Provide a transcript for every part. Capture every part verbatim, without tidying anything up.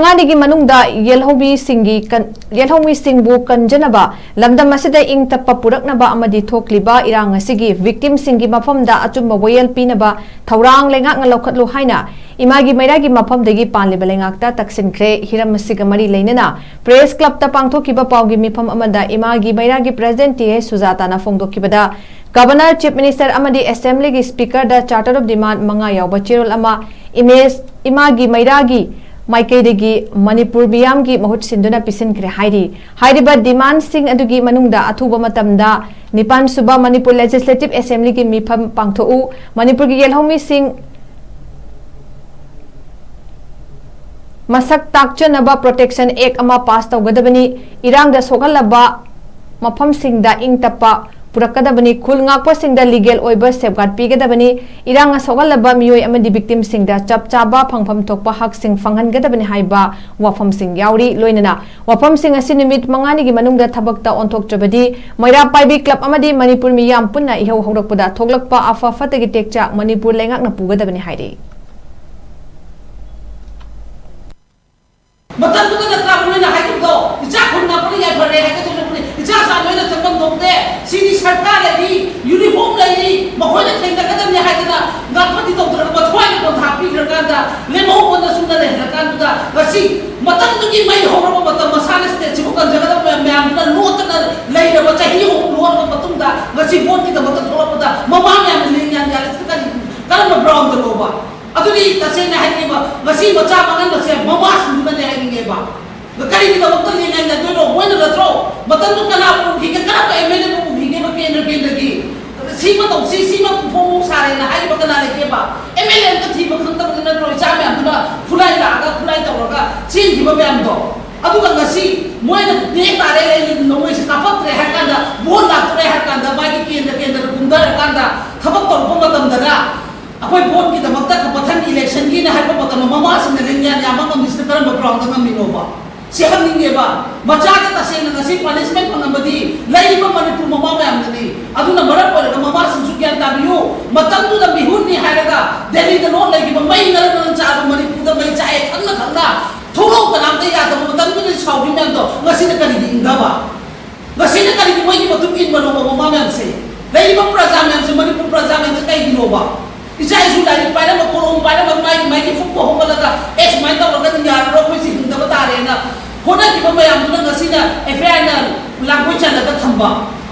ꯃꯉꯥꯅꯤꯒꯤ ꯃꯅꯨꯡꯗ ꯌꯦꯜꯍꯧꯃꯤꯁꯤꯡꯒꯤ ꯀꯟ-, ꯌꯦꯜꯍꯧꯃꯤꯁꯤꯡꯕꯨ ꯀꯟꯖꯅꯕ, ꯂꯝꯗꯝ ꯑꯁꯤꯗ ꯏꯪ ꯇꯞꯄ ꯄꯨꯔꯛꯅꯕ ꯑꯃꯗꯤ ꯊꯣꯛꯂꯤꯕ ꯏꯔꯥꯡ ꯑꯁꯤꯒꯤ victimꯁꯤꯡꯒꯤ ꯃꯐꯝꯗ ꯑꯆꯨꯝꯕ ꯋꯥꯌꯦꯜ ꯄꯤꯅꯕ ꯊꯧꯔꯥꯡ ꯂꯩꯉꯥꯛꯅ ꯂꯧꯈꯠꯂꯨ ꯍꯥꯏꯅ ꯏꯃꯥꯒꯤ ꯃꯩꯔꯥꯒꯤ ꯃꯐꯝꯗꯒꯤ ꯄꯥꯟꯂꯤꯕ ꯂꯩꯉꯥꯛꯇ ꯇꯛꯁꯤꯟꯈ꯭ꯔꯦ꯫ ꯍꯤꯔꯝ ꯑꯁꯤꯒ ꯃꯔꯤ ꯂꯩꯅꯅ Press Clubꯇ ꯄꯥꯡꯊꯣꯛꯈꯤꯕ ꯄꯥꯎꯒꯤ ꯃꯤꯐꯝ ꯑꯃꯗ ꯏꯃꯥꯒꯤ ꯃꯩꯔꯥꯒꯤ President ꯇꯤ ꯑꯩꯆ ꯁꯨꯖꯥꯇꯥꯅ ꯐꯣꯡꯗꯣꯛꯈꯤꯕꯗ, Governor, Chief Minister ꯑꯃꯗꯤ Assemblyꯒꯤ Speakerꯗ Charter of Demand ꯃꯉꯥ ꯌꯥꯎꯕ ꯆꯦꯔꯣꯜ ꯑꯃ ꯏꯃꯦꯖ ꯏꯃꯥꯒꯤ ꯃꯩꯔꯥꯒꯤ ꯃꯥꯏꯀꯩꯗꯒꯤ ꯃꯅꯤꯄꯨꯔ ꯃꯤꯌꯥꯝꯒꯤ ꯃꯍꯨꯠ ꯁꯤꯟꯗꯨꯅ ꯄꯤꯁꯤꯟꯈ꯭ꯔꯦ ꯍꯥꯏꯔꯤ꯫ ꯍꯥꯏꯔꯤꯕ demandꯁꯤꯡ ꯑꯗꯨꯒꯤ ꯃꯅꯨꯡꯗ ꯑꯊꯨꯕ ꯃꯇꯝꯗ ꯅꯤꯄꯥꯟ ꯁꯨꯕ ꯃꯅꯤꯄꯨꯔ Legislative Assemblyꯒꯤ ꯃꯤꯐꯝ ꯄꯥꯡꯊꯣꯛꯎ, ꯃꯅꯤꯄꯨꯔꯒꯤ ꯌꯦꯜꯍꯧꯃꯤꯁꯤꯡ ꯃꯁꯛ ꯇꯥꯛꯆꯅꯕ Protection Act ꯑꯃ pass ꯇꯧꯒꯗꯕꯅꯤ, ꯏꯔꯥꯡꯗ ꯁꯣꯛꯍꯜꯂꯕ ꯃꯐꯝꯁꯤꯡꯗ ꯏꯪ ꯇꯞꯄ ꯄꯨꯔꯛꯀꯗꯕꯅꯤ, ꯈꯨꯜ ꯉꯥꯛꯄꯁꯤꯡꯗ legal ꯑꯣꯏꯕ safeguard ꯄꯤꯒꯗꯕꯅꯤ, ꯏꯔꯥꯡꯅ ꯁꯣꯛꯍꯜꯂꯕ ꯃꯤꯑꯣꯏ ꯑꯃꯗꯤ victimꯁꯤꯡꯗ ꯆꯞ ꯆꯥꯕ ꯐꯪꯐꯝ ꯊꯣꯛꯄ ꯍꯛꯁꯤꯡ ꯐꯪꯍꯟꯒꯗꯕꯅꯤ ꯍꯥꯏꯕ ꯋꯥꯐꯝꯁꯤꯡ ꯌꯥꯎꯔꯤ꯫ ꯂꯣꯏꯅꯅ ꯋꯥꯐꯝꯁꯤꯡ ꯑꯁꯤ ꯅꯨꯃꯤꯠ ꯃꯉꯥꯅꯤꯒꯤ ꯃꯅꯨꯡꯗ ꯊꯕꯛꯇ ꯑꯣꯟꯊꯣꯛꯇ꯭ꯔꯕꯗꯤ ꯃꯩꯔꯥ ꯄꯥꯏꯕꯤ club ꯑꯃꯗꯤ ꯃꯅꯤꯄꯨꯔ ꯃꯤꯌꯥꯝ ꯄꯨꯟꯅ ꯏꯍꯧ ꯍꯧꯔꯛꯄꯗ ꯊꯣꯛꯂꯛꯄ ꯑꯐ ꯐꯠꯇꯒꯤ ꯇꯦꯛꯆꯥꯛ ꯃꯅꯤꯄꯨꯔ ꯂꯩꯉꯥꯛꯅ ꯄꯨꯒꯗꯕꯅꯤ ꯍꯥꯏꯔꯤ꯫ ꯃꯇꯝꯗꯨꯗ ꯅꯠꯇ꯭ꯔꯥ ꯃꯣꯏꯅ ꯍꯥꯏꯈꯤꯕꯗꯣ, "ꯏꯆꯥ ꯈꯨꯟ ꯉꯥꯛꯄꯅ ꯌꯥꯏꯐꯔꯦ" ꯍꯥꯏꯒꯗꯧꯔꯤꯕꯅꯤ, "ꯏꯆꯥ ꯆꯥ ꯂꯣꯏꯅ ꯆꯪꯐꯝ ꯊꯣꯛꯇꯦ, ꯁꯤꯗꯤ ꯁꯔꯀꯥꯔ ꯂꯩꯔꯤ, uniform ꯂꯩꯔꯤ, ꯃꯈꯣꯏꯅ ꯊꯦꯡꯅꯒꯗꯕꯅꯤ" ꯍꯥꯏꯗꯅ ꯉꯥꯛꯄꯗꯤ ꯇꯧꯗ꯭ꯔꯒ ꯃꯊ꯭ꯋꯥꯏꯅ ꯄꯣꯟꯊꯥ ꯄꯤꯈ꯭ꯔꯀꯥꯟꯗ ꯂꯦꯝꯍꯧꯕꯅ ꯁꯨꯝꯅ ꯂꯩꯍꯜꯂꯀꯥꯟꯗꯨꯗ ꯉꯁꯤ ꯃꯇꯝꯗꯨꯒꯤ ꯃꯩ ꯍꯧꯔꯕ ꯃꯇꯝ ꯃꯁꯥꯅ stateꯁꯤꯕꯨ ꯀꯟꯖꯒꯗꯕ ꯃꯌꯥꯝ, ꯃꯌꯥꯝꯗꯨꯅ ꯂꯣꯠꯇꯅ ꯂꯩꯔꯕ ꯆꯍꯤ ꯑꯍꯨꯝ ꯂꯣꯠꯂꯕ ꯃꯇꯨꯡꯗ ꯉꯁꯤ voteꯀꯤꯗꯃꯛꯇ ꯊꯣꯛꯂꯛꯄꯗ ꯃꯃꯥ ꯃꯌꯥꯝꯅ ꯂꯦꯡ ꯌꯥꯟ ꯌꯥꯜꯂꯤꯁꯤꯗ ꯀꯔꯤ, ꯀꯔꯝꯕ groundꯗꯅꯣꯕ? ꯑꯗꯨꯗꯤ ꯇꯁꯦꯡꯅ ꯍꯥꯏꯅꯤꯡꯉꯦꯕ, ꯉꯁꯤ ꯃꯆꯥ ꯃꯥꯡꯍꯟꯕꯁꯦ ꯃꯃꯥꯁꯤꯡꯗꯨꯅꯅꯦ ꯍꯥꯏꯅꯤꯡꯉꯦꯕ꯫ ꯀꯔꯤꯒꯤꯗꯃꯛꯇ ꯂꯦꯡ ꯌꯥꯟ ꯌꯥꯟꯗꯣꯏꯅꯣ? ꯃꯣꯏꯅ ꯅꯠꯇ꯭ꯔꯣ? ꯃꯇꯝꯗꯨ ꯀꯅꯥ ꯄꯨꯈꯤꯒꯦ? ꯀꯔꯝꯕ MLAꯕꯨ ꯄꯨꯈꯤꯒꯦꯕ ꯀꯦꯟꯗ꯭ꯔ ꯀꯦꯟꯗ꯭ꯔꯒꯤ? ꯁꯤꯃ ꯇꯧꯁꯤ, ꯁꯤꯃ ꯐꯣꯡ ꯐꯣꯡ ꯁꯥꯔꯦꯅ ꯍꯥꯏꯔꯤꯕ ꯀꯅꯥ ꯂꯩꯒꯦꯕ? MLA ꯑꯝꯇ ꯊꯤꯕ ꯈꯪꯗꯕꯅꯤ ꯅꯠꯇ꯭ꯔꯣ? ꯏꯆꯥ ꯃꯌꯥꯝꯗꯨꯅ ꯈꯨꯠꯂꯥꯏ ꯂꯥꯛꯑꯒ, ꯈꯨꯠꯂꯥꯏ ꯇꯧꯔꯒ ꯆꯦꯟꯈꯤꯕ ꯃꯌꯥꯝꯗꯣ꯫ ꯑꯗꯨꯒ ꯉꯁꯤ ꯃꯣꯏꯅ ꯅꯦꯛ ꯇꯥꯔꯦ, ꯅꯣꯡꯃꯩꯁꯦ ꯀꯥꯞꯄꯛꯇ꯭ꯔꯦ ꯍꯥꯏꯔ ꯀꯥꯟꯗ, vote ꯂꯥꯛꯇ꯭ꯔꯦ ꯍꯥꯏꯔ ꯀꯥꯟꯗ, ꯃꯥꯒꯤ ꯀꯦꯟꯗ꯭ꯔ ꯀꯦꯟꯗ꯭ꯔꯗ ꯀꯨꯝꯊꯔꯀꯥꯟꯗ ꯊꯕꯛ ꯇꯧꯔꯛꯄ ꯃꯇꯝꯗꯅ ꯑꯩꯈꯣꯏ voteꯀꯤꯗꯃꯛꯇ ꯃꯊꯪ electionꯒꯤꯅ ꯍꯥꯏꯕ ꯃꯇꯝꯗ ꯃꯃꯥꯁꯤꯡꯅ ꯂꯦꯡ ꯌꯥꯟ ꯌꯥꯟꯕ ꯉꯝꯃꯤꯁꯤꯅ ꯀꯔꯝꯕ groundꯗ ꯉꯝꯃꯤꯅꯣꯕ? ꯁꯤ ꯍꯪꯅꯤꯡꯉꯦꯕ꯫ ꯃꯆꯥꯗ ꯇꯁꯦꯡꯅ ꯉꯁꯤ punishment ꯐꯪꯉꯝꯕꯗꯤ ꯂꯩꯔꯤꯕ ꯃꯅꯤꯄꯨꯔ ꯃꯃꯥ ꯃꯌꯥꯝꯅꯅꯤ꯫ ꯑꯗꯨꯅ ꯃꯔꯝ ꯑꯣꯏꯔꯒ ꯃꯃꯥꯁꯤꯡꯁꯨ ꯒ꯭ꯌꯥꯟ ꯇꯥꯕꯤꯌꯨ꯫ ꯃꯇꯝꯗꯨꯗ ꯃꯤꯍꯨꯠꯅꯤ ꯍꯥꯏꯔꯒ ꯗꯦꯜꯂꯤꯗ ꯂꯣꯠ ꯂꯩꯈꯤꯕ ꯃꯩ ꯉꯔꯪ ꯉꯔꯪ ꯆꯥꯛꯑꯒ ꯃꯅꯤꯄꯨꯔꯗ ꯃꯩ ꯆꯥꯛꯑꯦ ꯈꯪꯅ ꯈꯪꯅ ꯊꯣꯛꯂꯛꯎ ꯉꯁꯤꯅ ꯀꯔꯤꯒꯤ ꯏꯪꯊꯕ? ꯉꯁꯤꯅ ꯀꯔꯤꯒꯤ ꯃꯣꯏꯒꯤ ꯃꯇꯨꯡ ꯏꯟꯕꯅꯣꯕ ꯃꯃꯥ ꯃꯌꯥꯝꯁꯦ? ꯂꯩꯔꯤꯕ ꯄ꯭ꯔꯖꯥ ꯃꯌꯥꯝꯁꯦ, ꯃꯅꯤꯄꯨꯔ ꯄ꯭ꯔꯖꯥ ꯃꯌꯥꯝꯁꯦ ꯀꯩꯒꯤꯅꯣꯕ? ꯏꯆꯥ ꯏꯁꯨ ꯂꯥꯏꯔꯤꯛ ꯄꯥꯏꯔꯝꯕ, ꯀꯣꯂꯣꯝ ꯄꯥꯏꯔꯝꯕ, ꯃꯥꯒꯤ ꯃꯥꯒꯤ ꯐꯨꯛꯄ ꯍꯧꯒꯠꯂꯒ, "ꯑꯦ, ꯁꯨꯃꯥꯏꯅ ꯇꯧꯔꯒꯗꯤ ꯌꯥꯔꯔꯣꯏ, ꯑꯩꯈꯣꯏꯁꯦ ꯍꯤꯡꯗꯕ ꯇꯥꯔꯦꯅ" ꯍꯣꯠꯅꯈꯤꯕ ꯃꯌꯥꯝꯗꯨꯅ ꯉꯁꯤꯅ ꯑꯦꯐ ꯑꯥꯏ ꯑꯥꯔꯅ ꯂꯥꯡꯒꯣꯏ ꯆꯜꯂꯒ ꯊꯝꯕ꯫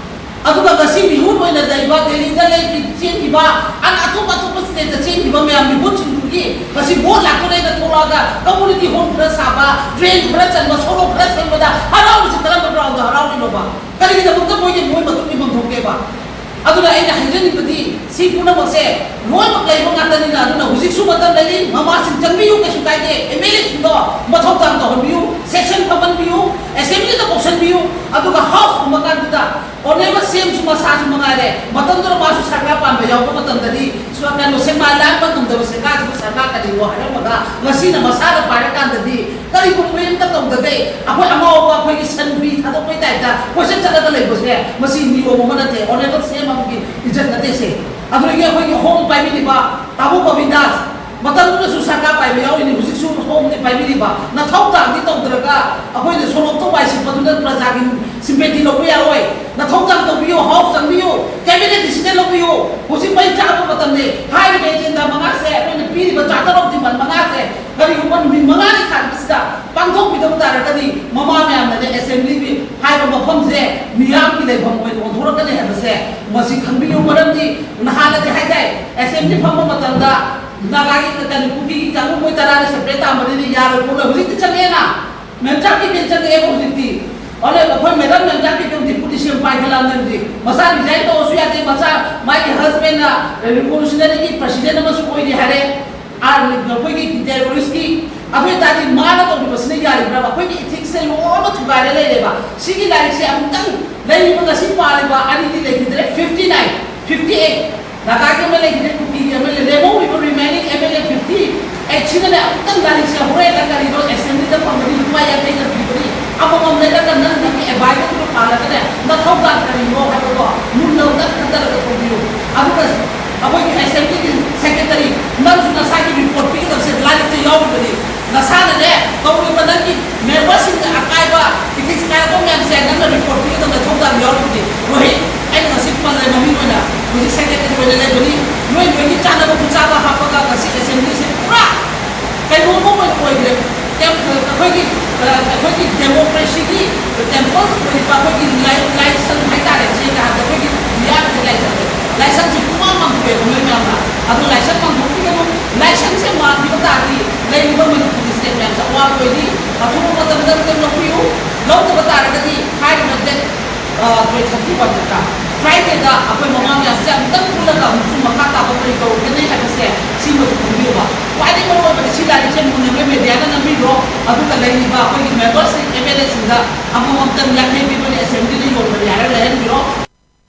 ꯑꯗꯨꯒ ꯉꯁꯤ ꯃꯤꯍꯨꯠ ꯑꯣꯏꯅ ꯂꯩꯕ, ꯗꯦꯜꯂꯤꯗ ꯂꯩꯈꯤ-, ꯆꯦꯟꯈꯤꯕ, ꯑꯟ-, ꯑꯇꯣꯞ ꯑꯇꯣꯞꯄ ꯁ꯭ꯇꯦꯠꯇ ꯆꯦꯟꯈꯤꯕ ꯃꯌꯥꯝ ꯃꯤꯍꯨꯠꯁꯤꯡꯗꯨꯒꯤ ꯉꯁꯤ ꯚꯣꯠ ꯂꯥꯛꯇꯣꯔꯦꯅ ꯊꯣꯛꯂꯛꯑꯒ ꯀꯝꯃꯨꯅꯤꯇꯤ ꯍꯣꯜ ꯈꯔ ꯁꯥꯕ, ꯗ꯭ꯔꯦꯟ ꯈꯔ ꯆꯟꯕ, ꯁꯣꯔꯣꯛ ꯈꯔ ꯁꯦꯝꯕꯗ ꯍꯔꯥꯎꯔꯤꯁꯦ ꯀꯔꯝꯕ ꯒ꯭ꯔꯥꯎꯟꯗ ꯍꯔꯥꯎꯔꯤꯅꯣꯕ? ꯀꯔꯤꯒꯤꯗꯃꯛꯇ ꯃꯣꯏꯒꯤ ꯃꯣꯏ ꯃꯇꯨꯡ ꯏꯟꯐꯝ ꯊꯣꯛꯀꯦꯕ? ꯑꯗꯨꯅ ꯑꯩꯅ ꯍꯥꯏꯖꯅꯤꯡꯕꯗꯤ ꯁꯤ ꯄꯨꯝꯅꯃꯛꯁꯦ ꯂꯣꯏꯅꯃꯛ ꯂꯩꯕ ꯉꯥꯛꯇꯅꯤꯅ, ꯑꯗꯨꯅ ꯍꯧꯖꯤꯛꯁꯨ ꯃꯇꯝ ꯂꯩꯔꯤ, ꯃꯃꯥꯁꯤꯡ ꯆꯪꯕꯤꯌꯨ, ꯀꯩꯁꯨ ꯀꯥꯏꯗꯦ, ꯑꯦꯝ ꯑꯦꯜ ꯑꯦꯁꯤꯡꯗꯣ ꯃꯊꯧ ꯇꯥꯅ ꯇꯧꯍꯟꯕꯤꯌꯨ, ꯁꯦꯁꯟ ꯐꯝꯍꯟꯕꯤꯌꯨ, ꯑꯦꯁꯦꯝꯕ꯭ꯂꯤꯗ ꯀꯧꯁꯟꯕꯤꯌꯨ, ꯑꯗꯨꯒ ꯍꯥꯎꯁ ꯀꯨꯝꯕ ꯀꯥꯟꯗꯨꯗ ꯑꯣꯅꯦꯕꯜ ꯁꯤ ꯑꯦꯝꯁꯨ ꯃꯁꯥꯁꯨ ꯃꯉꯥꯏꯔꯦ, ꯃꯇꯝꯗꯨꯗ ꯃꯥꯁꯨ ꯁꯔꯀꯥꯔ ꯄꯥꯟꯕ ꯌꯥꯎꯕ ꯃꯇꯝꯗꯗꯤ ꯁꯨ-, ꯀꯩꯅꯣ, ꯁꯦꯛꯃꯥꯏ ꯂꯥꯟꯕ ꯉꯝꯗꯕ ꯁꯔꯀꯥꯔꯁꯤꯕꯨ ꯁꯔꯀꯥꯔ ꯀꯔꯤꯅꯣ ꯍꯥꯏꯔꯝꯃꯒ ꯉꯁꯤꯅ ꯃꯁꯥꯅ ꯄꯥꯏꯔꯀꯥꯟꯗꯗꯤ ꯀꯔꯤꯒꯨꯝꯕ ꯑꯝꯇ ꯇꯧꯗꯒꯩ ꯑꯩꯈꯣꯏ ꯑꯉꯥꯎꯕ ꯑꯩꯈꯣꯏꯒꯤ ꯁꯟ ꯍꯨꯏ ꯊꯥꯗꯣꯛꯄꯩ ꯇꯥꯏꯞꯇ ꯀꯣꯏꯆꯠ ꯆꯠꯂꯒ ꯂꯩꯕꯁꯦ ꯃꯁꯤ ꯅꯤꯌꯣꯝ ꯑꯃ ꯅꯠꯇꯦ, ꯑꯣꯅꯦꯕꯜ ꯁꯤ ꯑꯦꯝ ꯑꯃꯒꯤ ꯏꯖꯠ ꯅꯠꯇꯦ ꯁꯦ꯫ ꯑꯗꯨꯗꯒꯤ ꯑꯩꯈꯣꯏꯒꯤ ꯍꯣꯝ ꯄꯥꯏꯕꯤꯔꯤꯕ ꯇꯥꯃꯣ ꯒꯣꯕꯤꯟꯗꯥꯁ, ꯃꯇꯝꯗꯨꯗꯁꯨ ꯁꯔꯀꯥꯔ ꯄꯥꯏꯕ ꯌꯥꯎꯔꯤꯅꯤ, ꯍꯧꯖꯤꯛꯁꯨ ꯍꯣꯝꯗꯤ ꯄꯥꯏꯕꯤꯔꯤꯕ, ꯅꯊꯧ ꯇꯥꯡꯗꯤ ꯇꯧꯗ꯭ꯔꯒ ꯑꯩꯈꯣꯏꯅ ꯁꯣꯂꯣꯞꯇ ꯋꯥꯏ ꯁꯤꯠꯄꯗꯨꯅ ꯄ꯭ꯔꯖꯥꯒꯤ ꯁꯤꯝꯄꯦꯇꯤ ꯂꯧꯕ ꯌꯥꯔꯣꯏ꯫ ꯅꯊꯧ ꯇꯥꯡ ꯇꯧꯕꯤꯌꯨ, ꯍꯥꯎꯁ ꯆꯪꯕꯤꯌꯨ, ꯀꯦꯕꯤꯅꯦꯠ ꯗꯤꯁꯤꯖꯟ ꯂꯧꯕꯤꯌꯨ꯫ ꯍꯧꯖꯤꯛ ꯃꯩ ꯆꯥꯛꯄ ꯃꯇꯝꯅꯤ꯫ ꯍꯥꯏꯔꯤꯕ ꯑꯦꯖꯦꯟꯗꯥ ꯃꯉꯥꯁꯦ, ꯑꯩꯈꯣꯏꯅ ꯄꯤꯔꯤꯕ ꯆꯥꯔꯇꯔ ꯑꯣꯐ ꯗꯤꯃꯥꯟ ꯃꯉꯥꯁꯦ ꯀꯔꯤꯒꯨꯝꯕ ꯅꯨꯃꯤꯠ ꯃꯉꯥꯅꯤ ꯊꯥꯔꯛꯄꯁꯤꯗ ꯄꯥꯡꯊꯣꯛꯄꯤꯗꯕ ꯇꯥꯔꯒꯗꯤ ꯃꯃꯥ ꯃꯌꯥꯝꯅꯅꯦ ꯑꯦꯁꯦꯝꯕ꯭ꯂꯤꯒꯤ ꯍꯥꯏꯕ ꯃꯐꯝꯁꯦ ꯃꯤꯌꯥꯝꯒꯤ ꯂꯩꯐꯝ ꯑꯣꯏꯅ ꯑꯣꯟꯊꯣꯔꯛꯀꯅꯤ ꯍꯥꯏꯕꯁꯦ ꯃꯁꯤ ꯈꯪꯕꯤꯌꯨ꯫ ꯃꯔꯝꯗꯤ ꯅꯍꯥꯟꯅꯗꯤ ꯍꯥꯏꯇꯥꯏ, ꯑꯦꯁꯦꯝꯕ꯭ꯂꯤ ꯐꯝꯕ ꯃꯇꯝꯗ ꯅꯥꯒꯥꯒꯤ ꯀꯩꯅꯣ ꯀꯨꯀꯤꯒꯤ ꯀꯥꯡꯕꯨ ꯃꯣꯏ ꯇꯔꯥꯅ ꯁꯦꯄꯔꯦꯠ ꯇꯥꯕꯅꯤꯅ ꯌꯥꯔꯣꯏ ꯈꯣꯠꯂꯣꯏ꯫ ꯍꯧꯖꯤꯛꯇꯤ ꯆꯪꯉꯛꯑꯦꯅ, ꯃꯦꯝꯆꯥ ꯀꯤꯇꯦꯟ ꯆꯪꯉꯛꯑꯦꯕ ꯍꯧꯖꯤꯛꯇꯤ꯫ ꯑꯗꯨꯅ ꯑꯩꯈꯣꯏ ꯃꯦꯗꯥꯝ ꯃꯦꯝꯆꯥ ꯀꯤꯇꯦꯟ ꯗꯤꯄꯨꯇꯤ ꯁꯤ ꯑꯦꯝ ꯄꯥꯏꯈꯠꯂꯛꯑꯕꯅꯦ ꯍꯧꯖꯤꯛ꯫ ꯃꯁꯥ ꯔꯤꯖꯥꯏꯟ ꯇꯧꯔꯁꯨ ꯌꯥꯗꯦ, ꯃꯆꯥ, ꯃꯥꯒꯤ ꯍꯁꯕꯦꯟꯅ ꯔꯤꯚꯣꯂꯨꯁꯅꯔꯤꯒꯤ ꯄ꯭ꯔꯁꯤꯗꯦꯟ ꯑꯃꯁꯨ ꯑꯣꯏꯔꯤ ꯍꯥꯏꯔꯦ꯫ ꯑꯥꯔꯃꯤ, ꯑꯩꯈꯣꯏꯒꯤ ꯇꯦꯔꯣꯔꯤꯁ꯭ꯠꯀꯤ꯫ ꯑꯗꯨ ꯑꯣꯏꯇꯥꯔꯗꯤ ꯃꯥꯅ ꯇꯧꯔꯤꯕꯁꯤꯅ ꯌꯥꯔꯤꯕ꯭ꯔꯥ? ꯑꯩꯈꯣꯏꯒꯤ ꯏꯊꯤꯛꯁꯁꯦ ꯂꯣꯏꯅ ꯊꯨꯒꯥꯏꯔ ꯂꯩꯔꯦꯕ꯫ ꯁꯤꯒꯤ ꯂꯥꯏꯔꯤꯛꯁꯦ ꯑꯃꯨꯛꯇꯪ ꯂꯩꯔꯤꯕ, ꯉꯁꯤ ꯄꯥꯜꯂꯤꯕ ꯑꯅꯤꯗꯤ ꯂꯩꯈꯤꯗ꯭ꯔꯦ, ꯐꯤꯐꯇꯤ ꯅꯥꯏꯟ, ꯐꯤꯐꯇꯤ ꯑꯩꯠ꯫ ꯅꯥꯒꯥꯒꯤ ꯑꯃ ꯂꯩꯈꯤꯗ꯭ꯔꯦ, ꯀꯨꯀꯤꯒꯤ ꯑꯃ ꯂꯩ-, ꯂꯦꯝꯍꯧꯔꯤꯕ ꯔꯤꯃꯦꯅꯤꯡ ꯑꯦꯝ ꯑꯦꯜ ꯑꯦ ꯐꯤꯐꯇꯤ ꯑꯩꯠꯁꯤꯅꯅꯦ ꯑꯃꯨꯛꯇꯪ ꯂꯥꯏꯔꯤꯛꯁꯦ ꯍꯣꯔꯦꯟꯗ ꯀꯔꯤꯅꯣ ꯑꯦꯁꯦꯝꯕ꯭ꯂꯤꯗ ꯐꯪꯒꯅꯤ, ꯂꯨꯄꯥ ꯌꯥꯡꯈꯩ ꯅꯠꯇ꯭ꯔꯤꯕꯅꯤ, ꯑꯃꯃꯝ ꯂꯩꯔꯒ ꯅꯪ ꯅꯪꯒꯤ ꯑꯦꯗꯚꯥꯏꯖꯔꯗꯨ ꯄꯥꯜꯂꯒꯅꯦ ꯅꯊꯧꯗꯥꯡ ꯀꯔꯤꯅꯣ ꯍꯥꯏꯕꯗꯣ ꯃꯨꯟꯅ ꯑꯃꯨꯛꯇꯪ ꯈꯟꯊꯔꯒ ꯇꯧꯕꯤꯌꯨ꯫ ꯑꯗꯨꯒ ꯑꯩꯈꯣꯏꯒꯤ ꯑꯦꯁꯦꯝꯕ꯭ꯂꯤꯒꯤ ꯁꯦꯀ꯭ꯔꯦꯇꯔꯤ, ꯅꯪꯁꯨ ꯅꯁꯥꯒꯤ ꯔꯤꯄꯣꯔꯠ ꯄꯤꯒꯗꯕꯁꯦ ꯂꯥꯏꯔꯤꯛꯇ ꯌꯥꯎꯔꯤꯕꯅꯤ꯫ ꯅꯁꯥꯅꯅꯦ ꯇꯧꯔꯤꯕ ꯅꯪꯒꯤ ꯃꯦꯝꯕꯔꯁꯤꯡꯗ ꯑꯀꯥꯏꯕ ꯑꯣꯏꯈ꯭ꯔꯦ꯫ ꯇꯦꯝ-, ꯑꯩꯈꯣꯏꯒꯤ, ꯑ, ꯑꯩꯈꯣꯏꯒꯤ ꯗꯦꯃꯣꯀ꯭ꯔꯦꯁꯤꯒꯤ ꯇꯦꯝꯄꯜ ꯑꯣꯏꯔꯤꯕ ꯑꯩꯈꯣꯏꯒꯤ ꯂꯥꯏ-, ꯂꯥꯏꯁꯪ ꯍꯥꯏꯇꯥꯔꯦ, ꯁꯦꯡꯅ ꯍꯥꯏꯔꯕꯗ ꯑꯩꯈꯣꯏꯒꯤ ꯏꯟꯗꯤꯌꯥꯒꯤ ꯂꯥꯏꯁꯪꯁꯦ, ꯂꯥꯏꯁꯪꯁꯤ ꯄꯨꯡꯃꯥꯡ ꯃꯥꯡꯊꯣꯛꯑꯦꯕ ꯅꯣꯏ ꯃꯌꯥꯝꯅ꯫ ꯑꯗꯨ ꯂꯥꯏꯁꯪ ꯃꯥꯡꯊꯣꯛꯄꯤꯒꯅꯨ꯫ ꯂꯥꯏꯁꯪꯁꯦ ꯃꯥꯡꯈꯤꯕ ꯇꯥꯔꯗꯤ ꯂꯩꯔꯤꯕ ꯃꯅꯤꯄꯨꯔꯒꯤ ꯁ꯭ꯇꯦꯠ ꯃꯌꯥꯝꯁꯦ ꯑꯋꯥꯕ ꯑꯣꯏꯅꯤ꯫ ꯑꯊꯨꯕ ꯃꯇꯝꯗ ꯑꯝꯇꯪ ꯂꯧꯕꯤꯌꯨ꯫ ꯂꯧꯗꯕ ꯇꯥꯔꯒꯗꯤ ꯍꯥꯏꯔꯤꯕ ꯗꯦꯠ, ꯑ, ꯇ꯭ꯋꯦꯟꯇꯤ ꯊꯥꯔꯇꯤ ꯋꯥꯟꯗ, ꯐ꯭ꯔꯥꯏꯗꯦꯗ ꯑꯩꯈꯣꯏ ꯃꯃꯥ ꯃꯌꯥꯝꯁꯦ ꯑꯃꯨꯛꯇꯪ ꯄꯨꯜꯂꯒ ꯑꯃꯨꯛꯁꯨ ꯃꯈꯥ ꯇꯥꯕ ꯀꯔꯤ ꯇꯧꯔꯛꯀꯅꯤ ꯍꯥꯏꯕꯁꯦ ꯁꯤꯃꯁꯨ ꯈꯪꯕꯤꯌꯨꯕ꯫ ꯈ꯭ꯋꯥꯏꯗꯒꯤ ꯃꯔꯨ ꯑꯣꯏꯕꯗꯤ ꯁꯤ ꯂꯥꯏꯔꯤꯛꯁꯦ ꯃꯨꯟꯅ ꯅꯣꯏ ꯃꯦꯗꯤꯌꯥꯗ ꯅꯝꯕꯤꯈ꯭ꯔꯣ꯫ ꯑꯗꯨꯒ ꯂꯩꯔꯤꯕ ꯑꯩꯈꯣꯏꯒꯤ ꯃꯦꯝꯕꯔꯁꯤꯡ, ꯑꯦꯝ ꯑꯦꯜ ꯑꯦꯁꯤꯡꯗ ꯑꯃꯃꯝꯇꯪ ꯌꯥꯡꯈꯩ ꯄꯤꯕꯅꯤ ꯑꯦꯁꯦꯝꯕ꯭ꯂꯤ